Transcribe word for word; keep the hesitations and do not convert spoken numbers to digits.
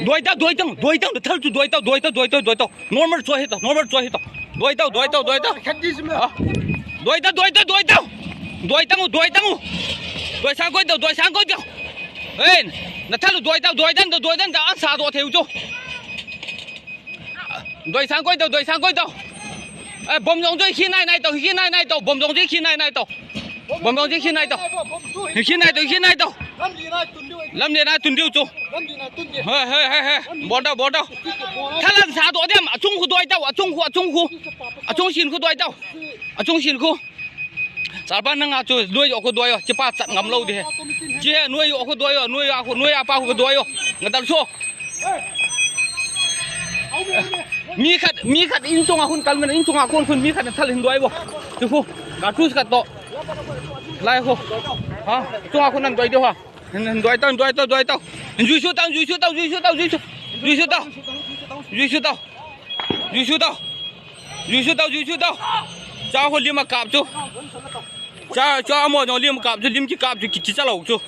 Doi tau, doi tau, doi tau, nathal chu doi tau, doi tau, doi tau, doi tau. Normal chu ahi tau, normal chu ahi tau. Doi tau, doi tau, doi tau. Khat di sima. Ha? Doi tau, doi tau, doi tau. Doi tau, doi tau. Doi sang koi tau, doi sang koi tau. Ei, nathal doi tau, doi tau, doi tau, an sa do theu chu. Doi sang koi tau, doi sang koi tau. Eh, bom jong chu khi nai nai tau, khi nai nai tau, bom jong chu khi nai nai tau. Bom jong chu khi nai tau. Khi nai tau, khi nai tau. Lam le na tun diu chu. He, he, he, he. Bol tau, bol tau. Thalan sa do dem, achung khu doi tau, achung khu, achung khu. Achung sin khu doi tau. Achung sin khu. Sarpa nanga chu doi jo khu doi jo, chi pa chat ngam lou di he. Chi he, noi jo khu doi jo, noi a khu, noi a pa khu doi jo. Nga dal so. Mi khat, mi khat in chunga khun kal men, in chunga khun khun mi khat thal hin doi bo. Chu khu, ka tu khat to. Lai khu. Ha, chunga khun nan doi di ha. Hin, hin doi tau, doi tau, doi tau. Hin jui su tau, jui su tau, jui su tau, jui su. Jui su tau. Jui su tau. Jui su tau. Jui su tau, jui su tau. Cha ho lim a kap chu. Cha, cha mo jong lim kap chu, lim ki kap chu, ki, ki cha lou chu.